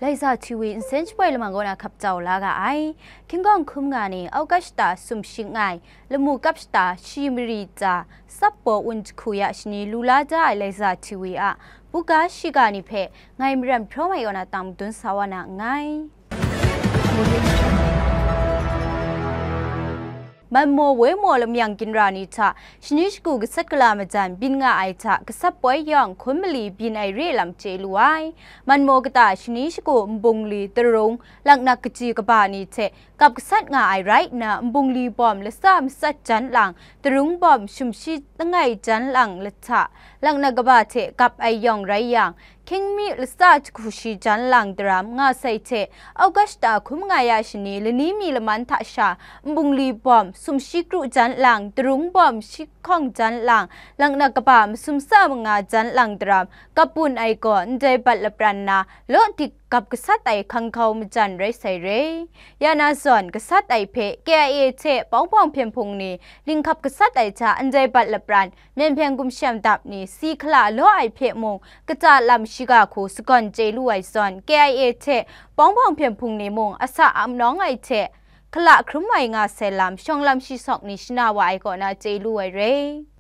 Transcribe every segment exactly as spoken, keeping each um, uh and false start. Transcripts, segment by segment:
Laiza T V nsen shapoi lamang kaw na hkap jau la ga ai. Hkying gawng hkum nga ni August shata sum shing ai, lamu kap shata shi mari tsa, Sap Baw Un jahku ya shani lu la da ai Laiza T V a buga shiga ni hpe ngai Maram Hpraw Mai kaw na tang madun sa wa na nngai. Manmaw Waimaw lamyang ginra ni hta shani shagu gasat gala majan byin nga ai hta gasat poi yawng hkun mali byin ai re lam chye lu ai. Manmaw kata shani shagu nbungli, tarung, laknak kaji kaba ni hte kap gasat nga ai rai nna, nbungli bawm lasa matsat jan lang, tarung bawm shumshi langai jan lang lahta, laknak kaba hte kap ai yawng rai yang, hkying mi lasa jahku shi jan lang daram nga sai hte, August shata hkum nga ya shani lani mi laman hta sha, nbungli bawm sumshi kru jan lang, tarung bawm shi hkawng jan lang, laknak kaba masum sa manga jan lang daram, kap bun ai gaw ndai bat lapran na, law dik kap gasat ai hkang hkau majan rai sai re. Ya na zawn gasat ai hpe K I A hte Pawng Hpawng Hpyen Hpung ni linghkap gasat ai hta ndai bat lapran, Myen Hpyen Gumshem Dap ni si hkala law ai hpe mung, kata lam shiga hku sagawn chye lu ai zawn, K I A hte Pawng Hpawng Hpyen Hpung ni mung asa amnawng ai hte hkala hkrum ai nga sai lam, shawng lam shi sawk ni shana wa ai kaw na chye lu ai re.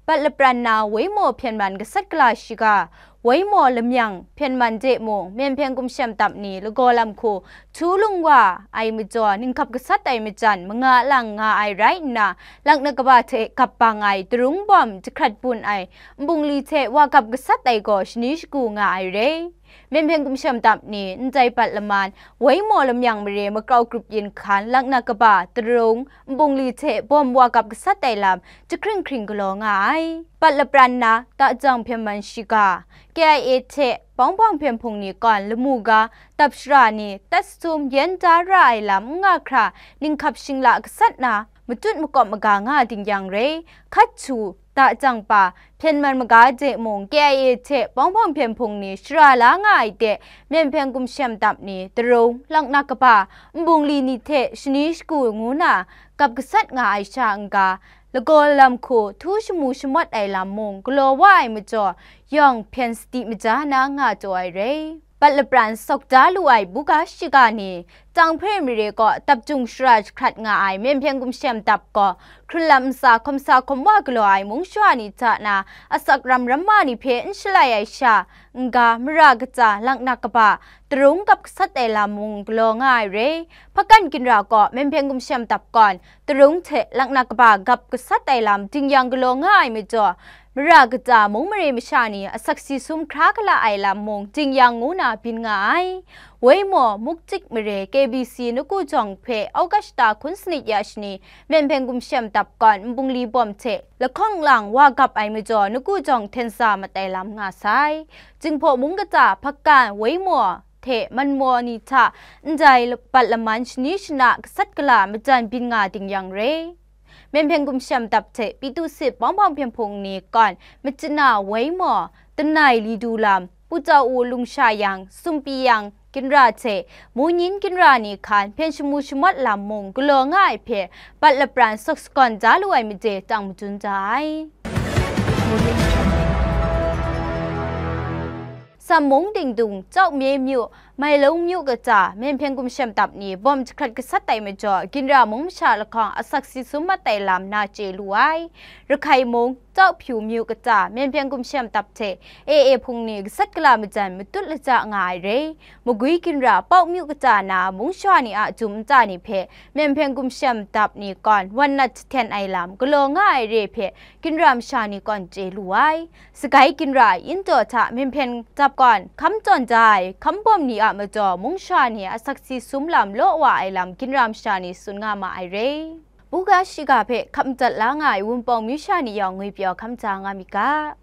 Bat lapran na Waimaw hpyen man gasat gala shiga, Waimaw lamyang hpyen man de mung, Myen Hpyen Gumshem Dap ni lagaw lam hku htu lung wa ai majaw, ninghkap gasat ai majan manga lang nga ai rai nna, laknak kaba hte kap bang ai, tarung bawm jahkrat bun ai, nbungli hte wa kap gasat ai gaw shani shagu nga ai re. Myen Hpyen Gumshem Dap ni ndai bat laman, Waimaw lamyang mare makrau grup yin hkan, laknak kaba, tarung, nbungli hte bawm wa kap gasat ai lam, jahkring hkring galaw nga ai. Bat lapran na, Dajang hpyen man shiga, K I A hte Pawng Hpawng Hpyen Hpung ni kawn lamu ga, dap shara ni, tat sum yen da ra ai lam n nga hkra, ninghkap shingla gasat na, matut makawp maga nga ding yang re, hkat htu, Dajang pa, hpyen man maga de mung, K I A hte Pawng Hpawng Hpyen Hpung ni shara la nga ai de, Myen Hpyen Gumshem Dap ni, tarung, laknak kaba, nbungli ni hte shani shagu ngu na, kap gasat nga ai sha n-ga, lagaw lam hku htu shamu shamawt ai lam mung galaw wa ai majaw, yawng hpyen sadi maja na nga taw ai re. Bat lapran sawk da lu ai buga shiga ni, Tang hpe mare kaw dap jung shara jahkrat nga ai Myen Hpyen Gumshem Dap gaw, hkrunlam ntsa hkawm sa hkawm wa galaw ai mung shawa ni hta na, asak ram ramma ni hpe n shalai ai sha, n-ga, mara katsa, laknak kaba, tarung kap gasat ai lam mung galaw nga ai re. Hpakan ginra kaw Myen Hpyen Gumshem Dap kawn, tarung hte laknak kaba kap gasat ai lam dingyang galaw nga ai majaw, mara katsa mung mare masha ni asak si sum hkra gala ai lam mung dingyang ngu na byin nga ai. Waimaw, Muktik mare K B C Naku Jawng hpe August shata hkun sanit ya shani, Myen Hpyen Gumshem Dap kawn nbungli bawm hte lahkawng lang wa gap ai majaw, Naku Jawng hten sa mat ai lam nga sai. Jinghpaw mung kata, Hpakan, Waimaw hte Manmaw ni hta ndai bat laman shani shana gasat gala majan byin nga ding yang re. Myen Hpyen Gumshem Dap hte Pyithu Sit Pawng Hpawng Hpyen Hpung ni kawn, Machana, Waimaw, Tanai, Lidu Lam, Pu Jau U, Lungsha Yang, Sumpi Yang, ginra hte Munyin ginra ni hkan hpyen shamu shamawt lam mung galaw nga ai hpe, bat lapran sawk sagawn da lu ai made tang madun da ai. Sam mung Dingdung, Chawmye myu, Mailung myu kata, Myen Hpyen Gumshem Dap ni bawm jahkrat gasat ai majaw, ginra mung masha lahkawng asak si sum mat ai lam na chye lu ai. Rakhai mung, Chawhpyu myu kata, Myen Hpyen Gumshem Dap hte A A hpung ni gasat gala majan matut laja nga ai re. Magwi ginra Pawk myu kata na mung shawa ni a jum nta ni hpe, Myen Hpyen Gumshem Dap ni kawn wan nat jahten ai lam galaw nga ai re hpe, ginra masha ni kawn chye lu ai. Sagai ginra Indaw hta Myen Hpyen Dap kawn hkam tawn da ai hkam bawm ni a majaw, mung shawa ni asak si sum lam law wa ai lam ginra masha ni tsun nga ma ai re. Buga shiga hpe hkap madat la nga ai Wunpawng myu sha ni yawng ngwipyaw hkam ja nga myit ga.